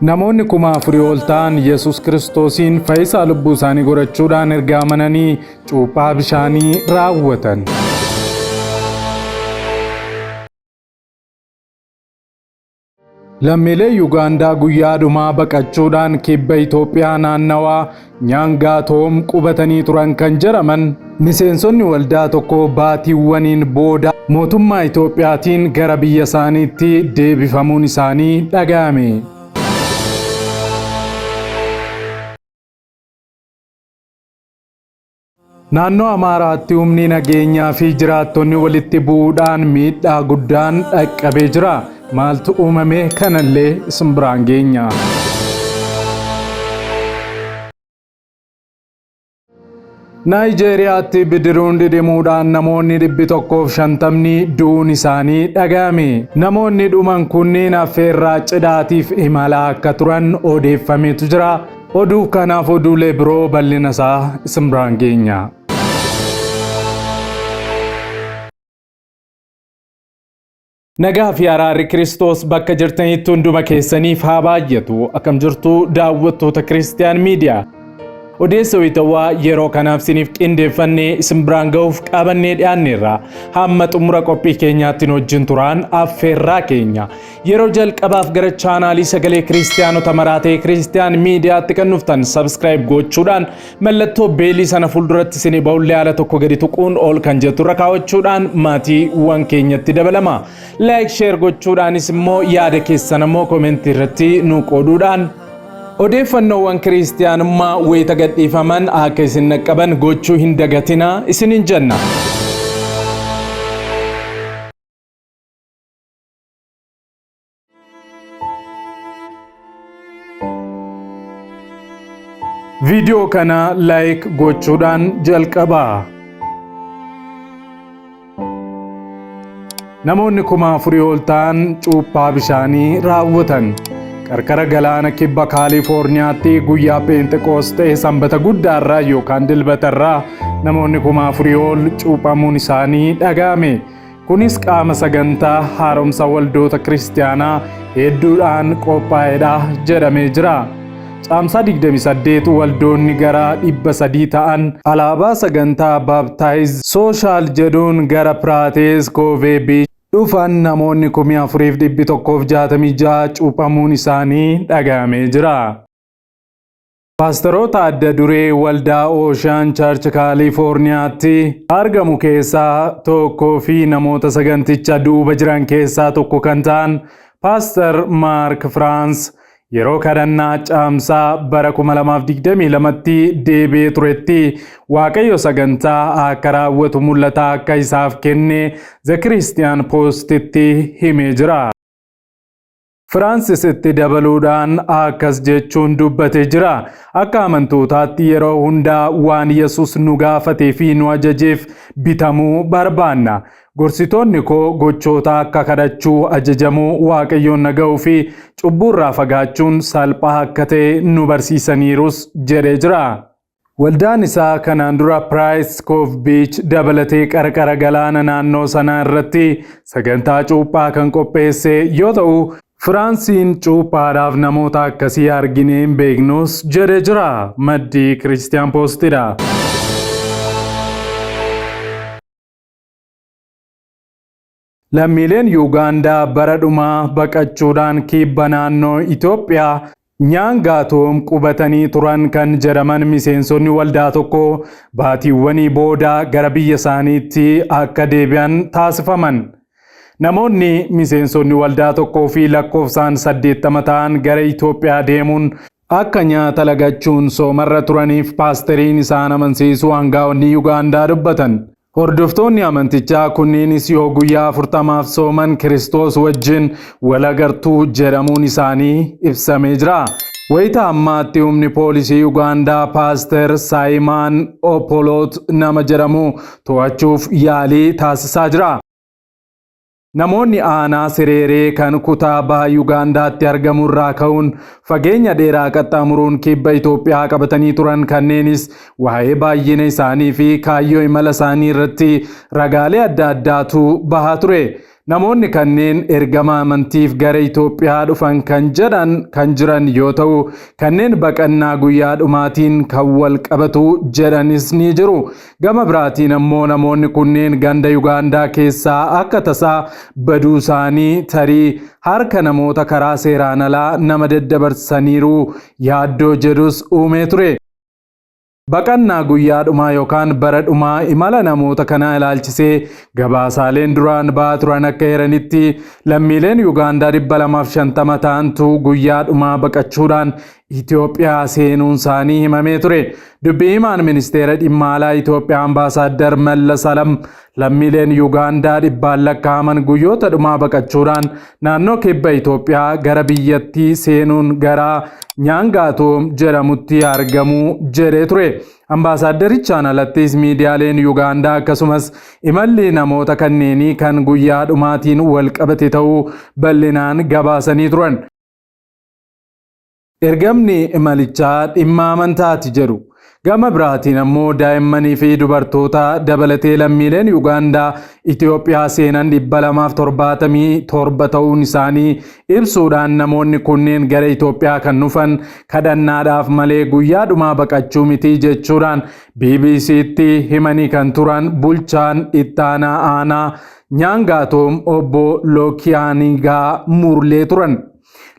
Namoonni 4000 ol ta'an Yesuus Kiristoosiin fayyisaa lubbuu isaanii godhachuudhaan erga amananii cuuphaa bishaanii raawwatan. Lammiilee Yugaandaa guyyaa dhumaa baqachuudhaan kibba Itoophiyaa naannawaa Nyaangaatoom qubatanii turan kan jedhaman miseensonni waldaa tokko baatiiwwaniin booda mootummaa Itoophiyaatiin gara biyya isaaniitti deebifamuun isaanii dhaga'ame. Naannoo Amaaraatti humni nageenyaa fi jiraattonni walitti bu'uudhaan miidhaa guddaan dhaqqabee jira. Maaltu uumame kanallee isin biraan geenya. Naayijeeriyaatti bidiruun dhidhimuudhaan namoonni 150 du'uun isaanii dhaga'ame. Namoonni dhuman kunniin affeerraa cidhaatiif imalaa akka turan odeeffameetu jira. Oduu kanaaf oduulee biroo bal'ina isaa isin biraan geenya. Nagaa fi araarri Kiristoos bakka jirtanitti hunduma keessaniif haa baay'atu. Akkam jirtu daawwattoota Kiristiyaan Miidiyaa. Odeessa wayitawaa yeroo kanaaf isiniif qindeeffannee isin biraan ga'uuf qabannee dhiyaanneerra. Hamma xumura qophii keenyaatti nu wajjin turaan affeerraa keenya. Yeroo jalqabaaf gara chaanaalii sagalee Kiristiyaanota maraa ta'e Kiristiyaan Miidiyaatti kan dhuftan subscribe gochuudhaan mallattoo beelii sana fuulduratti isinii ba'ullee haala tokko gadi tuquun ol kan jettu irra kaawwachuudhaan maatiiwwan keenyatti dabalama. Like share gochuudhaanis immoo yaada keessan ammoo komentii irratti nu qooduudhaan odeeffannoowwan kiristiyaanummaa wayita gadhiifaman akka isin dhaqqaban gochuu hin dagatinaa isiniin jenna. Viidiyoo kana like gochuudhaan jalqabaa. Namoonni 4000 ol ta'an cuuphaa bishaanii raawwatan. Qarqara galaana kibba Kaalifoorniyaatti guyyaa Pheenxeqoosxee sanbata guddaarraa yookaan dilbatarraa namoonni 4000 ol cuuphamuun isaanii dhaga'ame. Kunis qaama sagantaa haaromsa waldoota kiristiyaanaa hedduudhaan qophaa'edha jedhamee jira. Caamsaa 28 waldoonni gara 300 ta'an alaabaa sagantaa Baaptaayiz Sooshaal jedhuun gara Piraatees Koovee Biich dhufan namoonni 4166 cuuphamuun isaanii dhaga'amee jira. Paastaroota adda duree waldaa Ooshaan Charch Kaalifoorniyaatti argamu keessaa tokkoo fi namoota saganticha duuba jiran keessaa tokko kan ta'an Paastar Maark Firaans yeroo kadhannaa caamsaa bara 2022tti deebi'ee turetti Waaqayyo sagantaa akka raawwatu mul'ata akka isaaf kenne The Christian Postitti himee jira. Firaansis itti dabaluudhaan akkas jechuun dubbatee jira. Akka amantootaatti yeroo hundaa waan Yesus nu gaafatee fi nu ajajeef bitamuu barbaanna. Gorsitoonni koo gochoota akka kadhachuu, ajajamuu, Waaqayyoon dhaga'uu fi cubbuurraa fagaachuun salphaa akka ta'e nu barsiisaniirus jedhee jira. Waldaan isaa kanaan dura Piraayis Koov Biich dabalatee qarqara galaana naannoo sanaa irratti sagantaa cuuphaa kan qopheesse yoo ta'u, Firaansiin cuuphaadhaaf namoota akkasii arginee hin beeknus jedhee jira. Maddi Kiristiyaan Poostidha. Lammiileen Yuugaandaa bara dhumaa baqachuudhaan kibba naannoo Itoophiyaa Nyaangaatoom qubatanii turan kan jedhaman miseensonni waldaa tokko baatiiwwanii booda gara biyya isaaniitti akka deebi'an taasifaman. Namoonni miseensonni waldaa tokkoo fi lakkoofsaan 80 ta'an gara Itoophiyaa deemuun akka nyaata lagachuun soomarra turaniif paasteriin isaan amansiisuu aangaa'onni Yugaandaa dubbatan. Hordoftoonni amantichaa kunniinis yoo guyyaa 40f sooman Kiristoos wajjin wal agartuu jedhamuun isaanii ibsamee jira. Wayita ammaatti humni poolisii Ugaandaa Paaster Saayimaan Opoloot nama jedhamu to'achuuf yaalii taasisaa jira. Namoonni aanaa Sireeree kan kutaa baha Yugaandaatti argamu irraa ka'uun fageenya dheeraa qaxxaamuruun kibba Itoophiyaa qabatanii turan kanneenis waa'ee baay'ina isaanii fi kaayyoo imala isaanii irratti ragaalee adda addaatu bahaa ture. Namoonni kanneen ergama amantiif gara Itoophiyaa dhufan kan jedhan kan jiran yoo ta'u, kanneen baqannaa guyyaa dhumaatiin kan wal qabatu jedhanis ni jiru. Gama biraatiin ammoo namoonni kunneen ganda Yugaandaa keessaa akka tasaa baduu isaanii tarii harka namoota karaa seeraan alaa nama daddabarsaniiru yaaddoo jedhus uumee ture. Baqannaa guyyaa dhumaa yookaan bara dhumaa imala namoota kanaa ilaalchisee gabaasaaleen duraan ba'aa turan akka eeranitti, lammiileen Yugaandaa 250 ta'antu guyyaa dhumaa baqachuudhaan Itoophiyaa seenuun isaanii himamee ture. Dubbii himaan ministeera dhimma alaa Itoophiyaa Ambaasaaddar Mallas Alam lammiileen Yugaandaa dhibbaan lakkaa'aman guyyoota dhumaa baqachuudhaan naannoo kibba Itoophiyaa gara biyyattii seenuun gara Nyaangaatoom jedhamutti argamu jedhee ture. Ambaasaaddarichaан alattis miidiyaaleen Yugaandaa akkasumas imalli namoota kanneenii kan guyyaa dhumaatiin wal qabate ta'uu bal'inaan gabaasanii turan. Ergamni imalichaa dhimma amantaati jedhu. Gama biraatiin ammoo daa'immanii fi dubartoota dabalatee lammiileen Yugaandaa Itoophiyaa seenan 277 ta'uun isaanii ibsuudhaan, namoonni kunneen gara Itoophiyaa kan dhufan kadhannaadhaaf malee guyyaa dhumaa baqachuu miti jechuudhaan BBC'tti himanii kan turan bulchaan ittaanaa aanaa Nyaangaatoom obbo Lookiyaanigaa Murlee turan.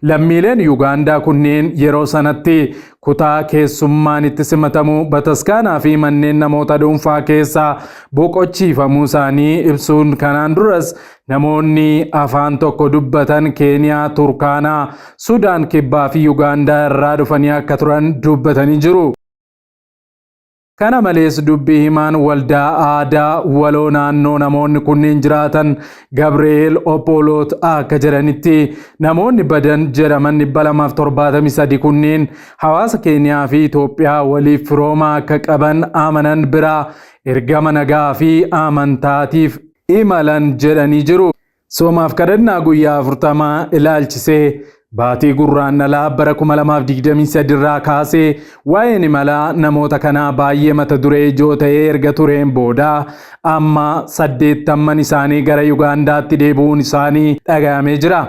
Lammiileen Yugaandaa kunneen yeroo sanatti kutaa keessummaan itti simatamu bataskaanaa fi manneen namoota dhuunfaa keessaa boqochiifamuu isaanii ibsuun, kanaan duras namoonni afaan tokko dubbatan Keeniyaa, Turkaanaa, Sudaan Kibbaa fi Yugaandaa irraa dhufanii akka turan dubbatanii jiru. Kana malees dubbii himaan waldaa aadaa waloo naannoo namoonni kunneen jiraatan Gabri'eel Opoloot akka jedhanitti, namoonni badan jedhaman 273 kunneen hawaasa Keeniyaa fi Itoophiyaa waliif firooma akka qaban amanan biraa ergama nagaa fi amantaatiif imalan jedhanii jiru. Soomaaf kadhannaa guyyaa 40 ilaalchisee baatii Gurraandhalaa bara 2023 irraa kaasee waa'een imalaa namoota kanaa baay'ee mata duree ijoo ta'ee erga tureen booda amma 80n isaanii gara Yugaandaatti deebi'uun isaanii dhaga'amee jira.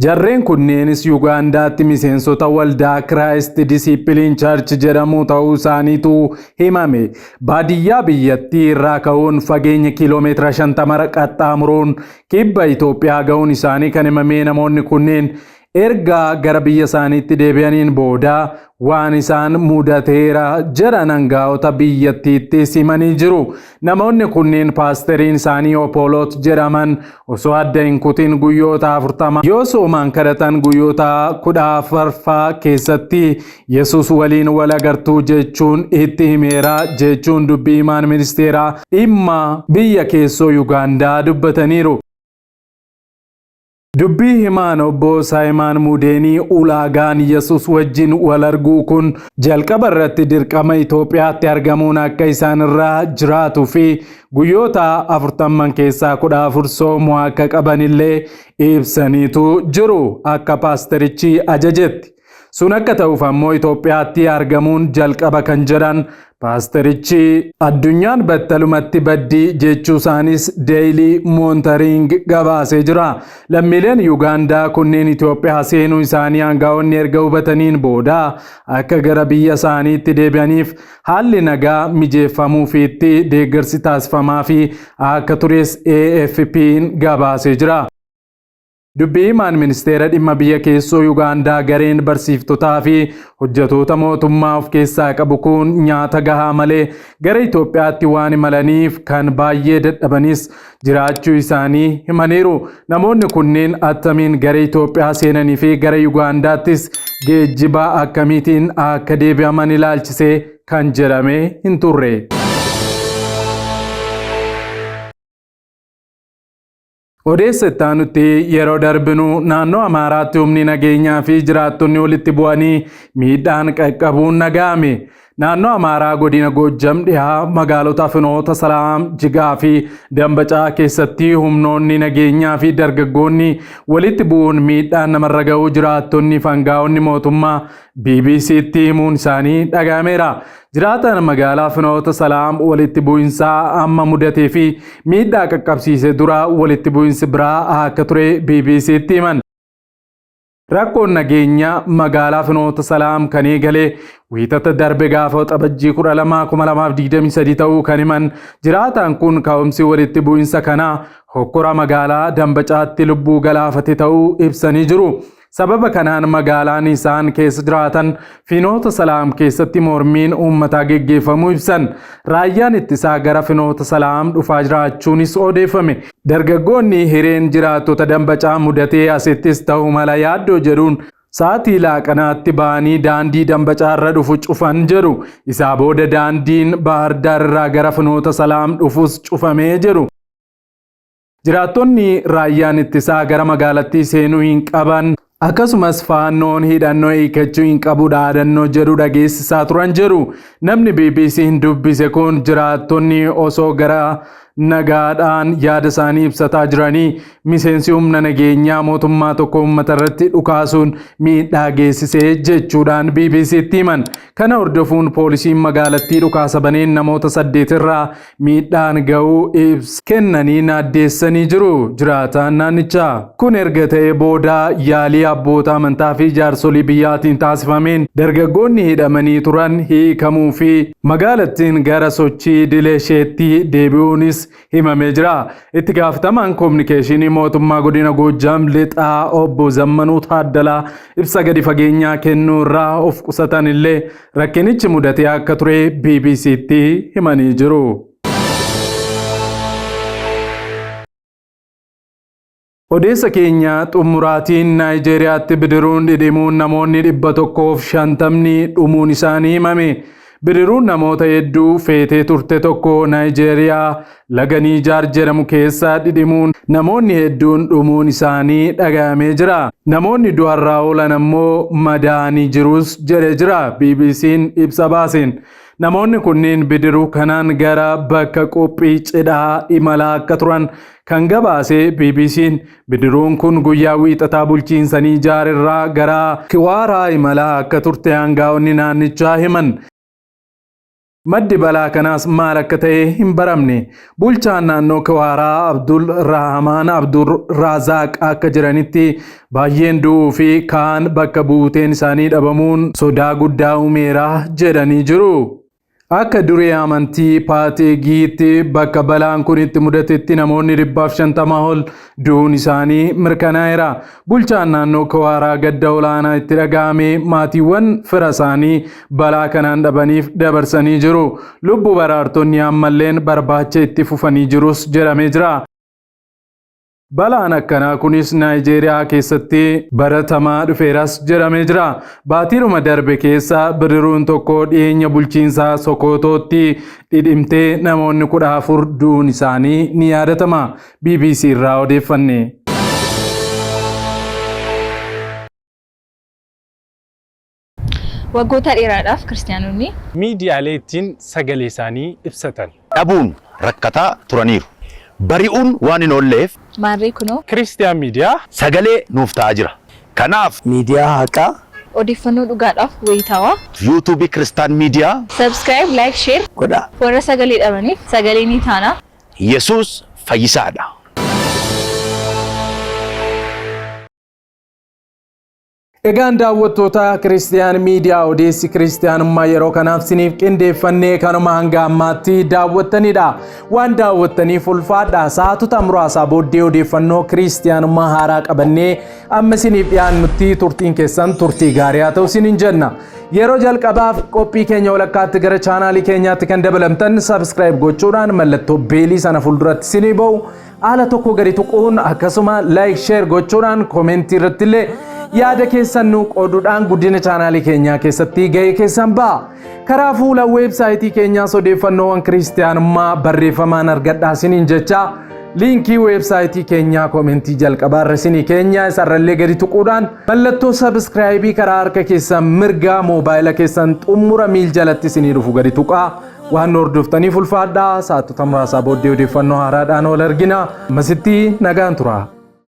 Jarreen kunneenis Yugaandaatti miseensota waldaa Christ Disciple Church jedhamu ta'uu isaaniitu himame. Baadiyyaa biyyattii irraa ka'uun fageenya kiiloomeetira 50 qaxxaamuruun kibba Itoophiyaa ga'uun isaanii kan himame namoonni kunneen erga gara biyya isaaniitti deebi'aniin booda waan isaan mudateera jedhan hangaa'ota biyyattiitti simanii jiru. Namoonni kunneen paasteriin isaanii Opooloot jedhaman osoo adda hin kutin guyyoota 40 yoo soomaan kadhatan, guyyoota 14ffaa keessatti Yesus waliin wal agartuu jechuun itti himeera jechuun dubbii himaan ministeeraa dhimma biyya keessoo Yugaandaa dubbataniiru. Dubbii himaan obbo Saayimaan Mudeenii ulaagaan Yesus wajjin wal arguu kun jalqaba irratti dirqama Itoophiyaatti argamuun akka isaan irraa jiraatuu fi guyyoota 40n keessaa 14 soomuu akka qabanillee ibsaniitu jiru akka paasterichi ajajetti. Sun akka ta'uuf ammoo Itoophiyaatti argamuun jalqaba kan jedhan paasterichi, addunyaan battalumatti baddii jechuu isaanis Daily Monitor gabaasee jira. Lammiileen Yugaandaa kunneen Itoophiyaa seenuu isaanii aangaa'onni erga hubataniin booda akka gara biyya isaaniitti deebi'aniif haalli nagaa mijeeffamuufiitti deeggarsi taasifamaa fi akka tures AFP'n gabaasee jira. Dubbii himaan ministeera dhimma biyya keessoo Yugaandaa gareen barsiiftotaa fi hojjetoota mootummaa of keessaa qabu kun nyaata gahaa malee gara Itoophiyaatti waan imalaniif kan baay'ee dadhabanis jiraachuu isaanii himaniiru. Namoonni kunneen attamiin gara Itoophiyaa seenanii fi gara Yugaandaattis geejjiba akkamiitiin akka deebi'aman ilaalchisee kan jedhame hin turre. Odeessa itti aanutti yeroo darbinu, naannoo Amaaraatti humni nageenyaa fi jiraattonni walitti bu'anii miidhaan qaqqabuun dhaga'ame. Naannoo Amaaraa godina Goojjam dhihaa magaalota Finoota Salaam, Jigaa fi Dambacaa keessatti humnoonni nageenyaa fi dargaggoonni walitti bu'uun miidhaan namarra ga'uu jiraattonni fi angaa'onni mootummaa BBCtti himuun isaanii dhaga'ameera. Jiraataan magaalaa Finoota Salaam walitti bu'insaa amma mudatee fi miidhaa qaqqabsiise dura walitti bu'insi biraa akka ture BBCtti himan. Rakkoon nageenyaa magaalaa Finoota Salaam kan eegale Wiixata darbe gaafa Waxabajjii 12, 2023 ta'uu kan himan jiraataan kun, ka'umsi walitti bu'insa kanaa hokkora magaalaa Dambacaatti lubbuu galaafate ta'uu ibsanii jiru. Sababa kanaan magaalaan isaan keessa jiraatan Finoota Salaam keessatti mormiin uummataa geggeeffamuu ibsan. Raayyaan ittisaa gara Finoota Salaam dhufaa jiraachuunis odeeffame. Dargaggoonni hireen jiraattota Dambacaa mudatee asittis ta'uu mala yaaddoo jedhuun sa'aatii laaqanaatti ba'anii daandii Dambacaa irra dhufu cufan jedhu. Isaa booda daandiin Bahar Daar irraa gara Finoota Salaam dhufus cufamee jedhu. Jiraattonni raayyaan ittisaa gara magaalattii seenuu hin qaban, akkasumas faannoon hidhannoo hiikachuu hin qabu dhaadannoo jedhu dhageessisaa turan jedhu. Namni BBC hin dubbise kun jiraattonni osoo gara nagaadhaan yaada isaanii ibsataa jiranii miseensi humna nageenyaa mootummaa tokko uummata irratti dhukaasuun miidhaa geessisee jechuudhaan BBCtti himan. Kana hordofuun poolisiin magaalattii dhukaasa baneen namoota 8 irraa miidhaan ga'uu ibsa kennanii addeessanii jiru jiraataan naannichaa. Kun erga ta'ee booda yaalii abboota amantaa fi jaarsolii biyyaatiin taasifameen dargaggoonni hidhamanii turan hiikamuu fi magaalattiin gara sochii idilee isheetti deebi'uunis himamee jira. Itti gaafatamaan koominikeeshinii mootummaa godina Goojjaam Lixaa obbo Zammanuu Taaddalaa ibsa gadi fageenyaa kennuu irraa of qusatan illee rakkinichi mudatee akka ture BBCtti himanii jiru. Odeessa keenya xumuraatiin, Naayijeeriyaatti bidiruun dhidhimuun namoonni 150 dhumuun isaanii himame. Bidiruun namoota hedduu feetee turte tokko Naayijeeriyaa laga Niijaar jedhamu keessa dhidhimuun namoonni hedduun dhumuun isaanii dhaga'amee jira. Namoonni du'arraa oolan ammoo madaa'anii jirus jedhee jira BBC'n ibsa baaseen. Namoonni kunneen bidiruu kanaan gara bakka qophii cidhaa imalaa akka turan kan gabaase BBC'n, bidiruun kun guyyaa Wiixataa bulchiinsa Niijaar irraa gara Kiwaaraa imalaa akka turte aangaa'onni naannichaa himan. Maddi balaa kanaas maal akka ta'e hin baramne. Bulchaan naannoo Kiwaaraa Abdul Rahamaan Abdul Razaaq akka jiranitti, baay'een du'uu fi kaan bakka buuteen isaanii dhabamuun sodaa guddaa uumeera jedhanii jiru. Akka duree amantii Paateegiitti bakka balaan kun itti mudatetti namoonni 150 ol du'uun isaanii mirkanaa'eera. Bulchaan naannoo Kiwaaraa gadda olaanaa itti dhaga'ame maatiiwwan fira isaanii balaa kanaan dhabaniif dabarsanii jiru. Lubbuu baraartonni ammalleen barbaacha itti fufanii jirus jedhamee jira. Balaan akkanaa kunis Naayijeeriyaa keessatti baratamaa dhufeeras jedhamee jira. Baatiidhuma darbe keessa bidiruun tokko dhiyeenya bulchiinsa Sokootootti dhidhimtee namoonni 14 du'uun isaanii ni yaadatama. BBC irraa odeeffanne. Waggoota dheeraadhaaf kiristaanonni miidiyaalee ittiin sagalee isaanii ibsatan dhabuun rakkataa turaniiru. Bari'uun waan hin oolleef Maarree kunoo Kiristiyaan Miidiyaa sagalee nuuf ta'aa jira. Kanaaf miidiyaa haqaa odeeffannoo dhugaadhaaf wayitaawaa yuutuubii Kiristaan Miidiyaa subscribe, like, share godhaa. Warra sagalee dhabaniif sagalee ni taana. Yesuus fayyisaadha. Egaan daawwattoota Kiristiyaan Miidiyaa, odeessi kiristiyaanummaa yeroo kanaaf siniif qindeeffannee kanuma hanga ammaatti daawwattanidha. Waan daawwattaniif ulfaadha. Sa'aatota muraasaa booddee odeeffannoo kiristiyaanummaa haaraa qabannee amma isiniif dhiyaannutti turtiin keessan turtii gaarii haa ta'u isiniin jenna. Yeroo jalqabaaf qophii keenya walakkaatti gara chaanaalii keenyaatti kan dabalamtan subscribe gochuudhaan mallattoo beelii sana fuulduratti isinii ba'u haala tokko gadi tuquun, akkasuma like, share gochuudhaan, koomentii irratti illee yaada keessan nu qooduudhaan guddina chaanaalii keenyaa keessatti gahee keessan ba'a. Karaa fuula weebsaayitii keenyaas odeeffannoowwan kiristiyaanummaa barreeffamaan argadhaa isiniin jecha, Liinkii weebsaayitii keenyaa koomentii jalqabaarra isinii keenya isarrallee gadi tuquudhaan mallattoo subscribe karaa harka keessan mirgaa moobaayila keessan xumura miil jalatti isinii dhufu gadi tuqaa. Waan nu hordoftaniif ulfaadhaa. Sa'aatota muraasaa booddee odeeffannoo haaraadhaan wal argina. Ammasitti nagaan tura.